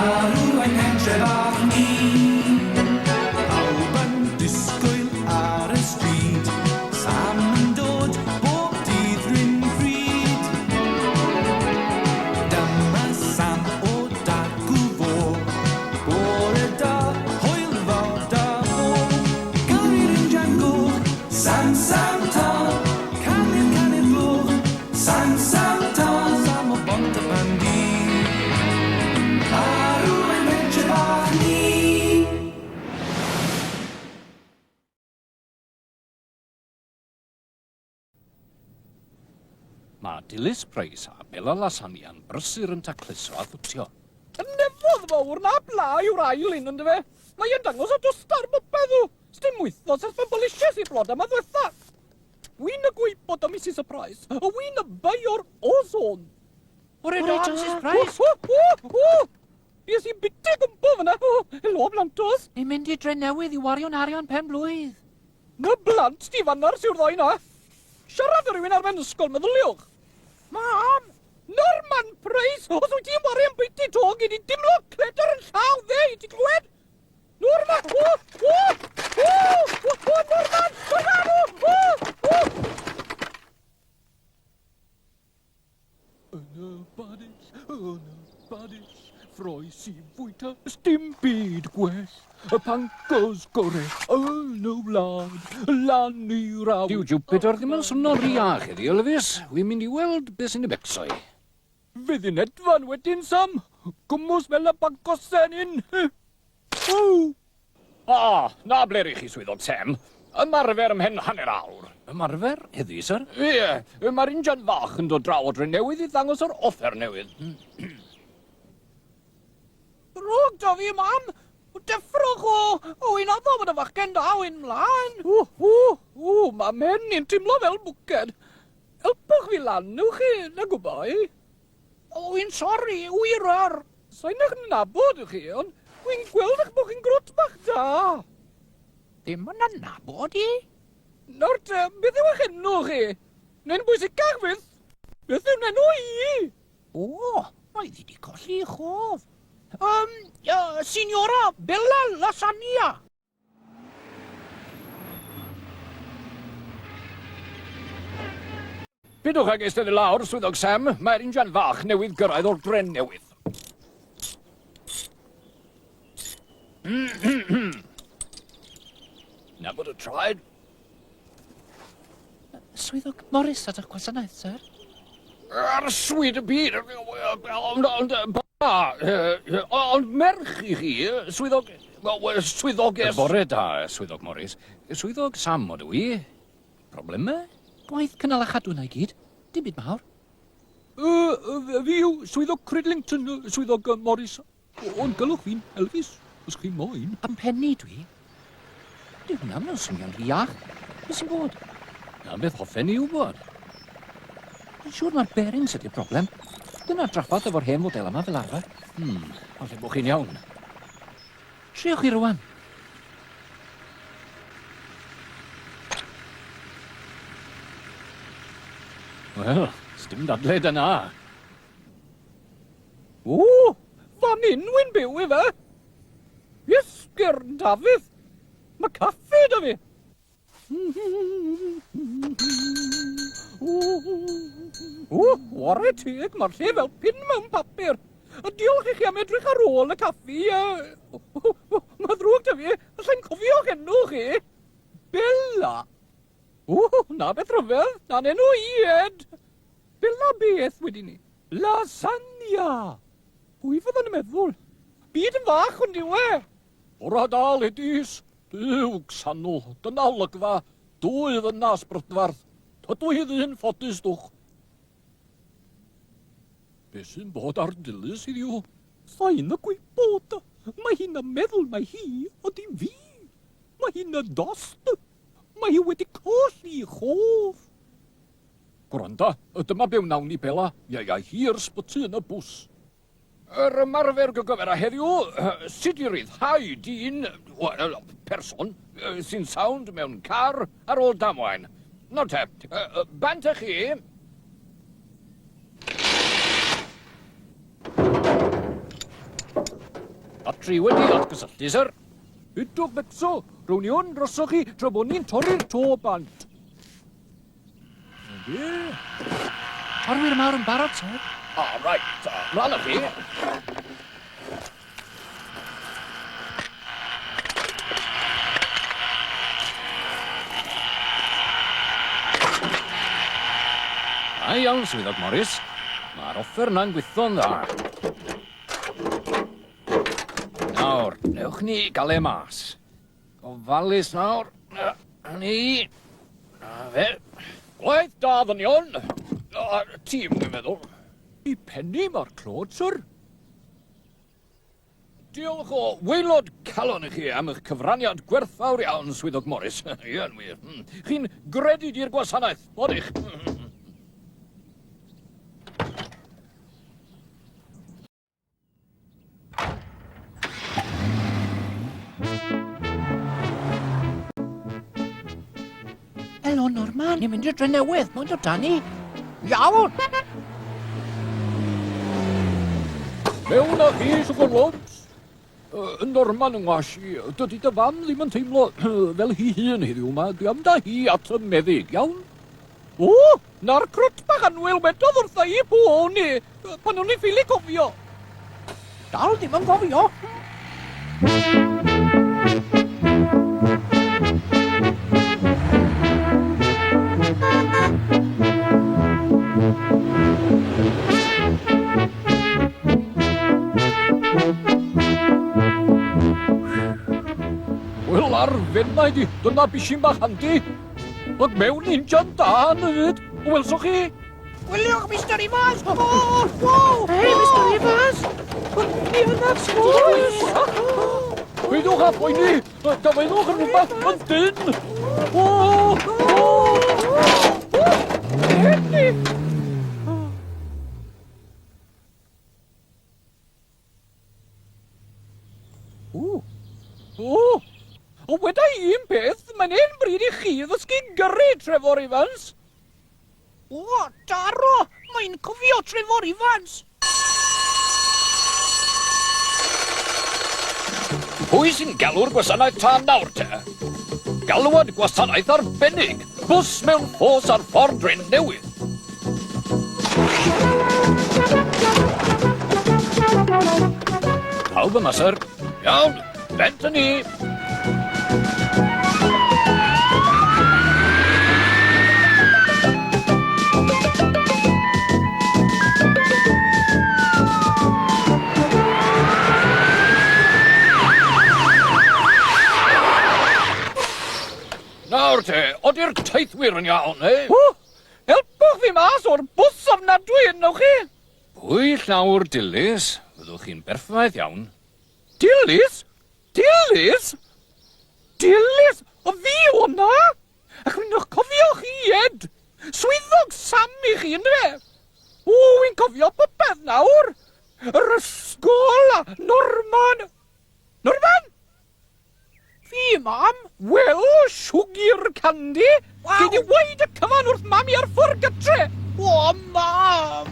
Arw ein pentre bach ni. Pawb yn disgwyl ar y stryd, Sam yn dod bob dydd rhywun pryd. Dyma Sam o dacw fo, bore da, hwyl fawr da fo. Gyrru'r injan goch, Sam, Sam tân, canu'r canu'r gloch, Sam, Sam tân, Sam o Bont y Pandy. Arw ein pentre bach ni. Mae Dilys Price a Bela Lasania'n brysur yn tacluso a thwtio. Y nefodd fawr na bla yw'r ail un yndyfe? Mae e'n dangos y dwst ar bopeth w! Sdim wythnos ers pan bolisies i floda 'ma ddwetha! Wi'n y gwybod o Misus y Price, y wi'n y beio'r ozone! Bore da, Misus Price! O, o, o! Fues i'n biti gwmpo fyna! Helo, blantos! Ni'n mynd i Drenewydd i wario'n arian pen-blwydd. Na blant di fannars yw'r ddoi na. Siarad â rhywun ar ben ysgol, meddyliwch. Mam! Norman Price! Os wyt ti'n wario ambwyty to, gei di dimlo cledr yn llaw dde, ti'n clywed? Norman! O! O! O! O! O! Norman! Norman! O! O! O! Yn y badell, yn y badell, ffroes i fwyta, sdim byd gwell. Y pancos gore yn y wlad, lan i'r awyr. Dyw Jupiter ddim yn swno'n rhy iach heddi, Elvis. Wi'n mynd i weld beth sy'n ei becso i. Fydd hi'n hedfan wedyn, Sam. Gwmws fel y bancosen un. Ww! Ah, na ble rych chi, swyddog Sam. Ymarfer ymhen hanner awr. Ymarfer? Heddi, syr? Ie, mae'r injan fach yn dod draw o Drenewydd i ddangos yr offer newydd. Drwg da fi, mam! Deffrwch o! O, i'n addo bod y fachgen da wy'n mlaen. O, o, o, mae mhen i'n timlo fel bwced. Helpwch fi lan, newch chi, na gwbo i. O, wy'n sori, wir yr. Sai'n eich nabod chi, ond wy'n gweld eich bod chi'n grwt bach da. Ddim yn nabod i? Nawr te, beth yw eich enw chi? Neu'n bwysicach fyth, beth yw'n enw i? O, mae ddi di colli ei chof. Um, uh, Signora Bella Lasagna. Pidwch ag eistedd i lawr, Swyddog Sam. Mae'r injan fach newydd gyrraedd o'r dren newydd. Nabod y traed? Swyddog Morris at eich gwasanaeth, sir. Arswyd y byd! Ond, ond, ba, ond merch i chi, swyddog, swyddoges... Bore da, swyddog Morris. Swyddog Sam odw i. Problemau? Gwaith cynnal a chadw yna i gyd. Dim byd mawr. Fi yw swyddog Cridlington, swyddog Morris. Ond galwch fi'n Elvis, os chi moyn. Am penny dwi. Dyw hwnna ddim yn swnio'n rhy iach. Beth sy'n bod? Na beth hoffen ni wybod. Dwi'n siŵr mae'r bearings ydy'r broblem. Dyna'r drafferth efo'r hen fodel yma fel arfer. Hmm, falle bod chi'n iawn. Triwch chi rwan. Wel, sdim dadle da na. O, fan hyn wy'n byw ife? Esgyrn Dafydd! Mae caffi da fi! O, ware teg, mae'r lle fel pin mewn papur. A diolch i chi am edrych ar ôl y caffi. Mae ddrwg da fi, allai'n cofio'ch enw chi. Bella. O, na beth rhyfedd, na'n enw i, Ed. Bella beth wedyn ni? Lasagna! Pwy fydda'n meddwl? Byd yn fach ond yw e? Bore da, ladies! Duw, Xanw, dyna olygfa, dwy ddynas brydferth. Tydw i ddyn ffodus, dwch. Be sy'n bod ar Dilys heddiw? Sai'n y gwybod. Mae hi'n y meddwl mai hi ydi fi. Mae hi'n y dost. Mae hi wedi colli chof. Gwranda, dyma be wnawn ni, Bela. Ia, ia, hi i'r sbyty yn y bws. Yr ymarfer gygyfer a heddiw, sut i ryddhau dyn, wel, person, sy'n sownd mewn car ar ôl damwain. Nawr te, bant â chi. batri wedi atgysylltu, syr. Hudwch becso, rown i hwn drosoch chi tra bod ni'n torri'r to bant. Torwyr mawr yn barod, sir. O, reit, mlaen â chi. Da iawn, Swyddog Morris. Mae'r offer yna'n gweithio'n dda. Nawr, newch ni gael e mas. Gofalus nawr. Na ni. Na fe. Gwaith da, ddynion. Tîm, dwi'n meddwl. I pennu mae'r clod, syr. Diolch o waelod calon i chi am eich cyfraniad gwerthfawr iawn, Swyddog Morris. Ie, yn wir. Hmm. Chi'n gredyd i'r gwasanaeth, odych? Helo, Norman. Ni'n mynd i'r Drenewydd. Moyn dod ni? Iawn! Mewn â chi, Siwgr Lobs. Norman yng ngwas i, dydy dy fam ddim yn teimlo fel hi hun heddiw 'ma. Dwi am da hi at y meddyg, iawn? O! 'Na'r crwt bach annwyl wedodd wrtha i pw o'n i, pan o'n i ffili cofio. Dal ddim yn cofio. Wel, ar fennaid i, dyna bishyn bach handi. Ac mewn injan dân hefyd. Welsoch chi? Gwyliwch, Mister Evans! O, wow! Hei, Mister Evans! Mi yna sgwrs! Peidiwch â phoeni! Gafaelwch yn rhywbeth yn dynn! O! O! O! Penny! O! O! O, weda i un peth, mae'n hen bryd i chi ddysgu gyrru, Trefor Evans. O, daro! Mae'n cofio Trefor Evans! Pwy sy'n galw'r gwasanaeth tân nawr te? Galwad gwasanaeth arbennig! Bws mewn ffos ar ffordd Dren Newydd. Pawb yma, syr. Iawn, bent â ni. Nawr te, odi'r teithwyr yn iawn, eh? O! Helpwch fi mas o'r bws ofnadwy hyn, newch chi? Pwy llawr Dilys, fyddwch chi'n berffaith iawn. Dilys? Dilys? Dilys? O fi o na? Ac rwy'n eich cofio chi, Ed. Swyddog Sam i chi, yndyfe? O, wi'n cofio popeth nawr. Yr ysgol a Norman. Norman? Fi, mam? Wel, siwgr candy. Waw. Gei di weud y cyfan wrth mam i ar ffwrdd gytre. O, mam!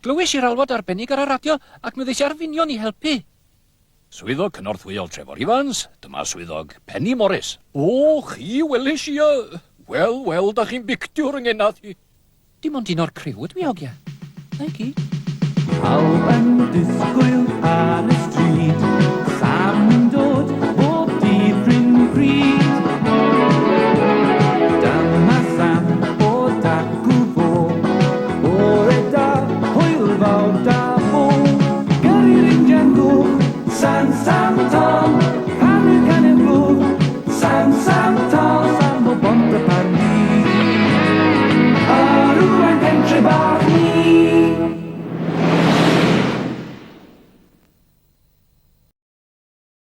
Glywais i'r alwad arbennig ar y radio ac mi ddes i ar f'union i helpu. Swyddog Cynorthwyol Trefor Ifans, dyma Swyddog Penny Morris. O, chi welis i y... Wel, wel, da chi'n bictiwr yng ngenad i. Dim ond un o'r criw ydw i, hogia. Na i gyd. Pawb yn disgwyl ar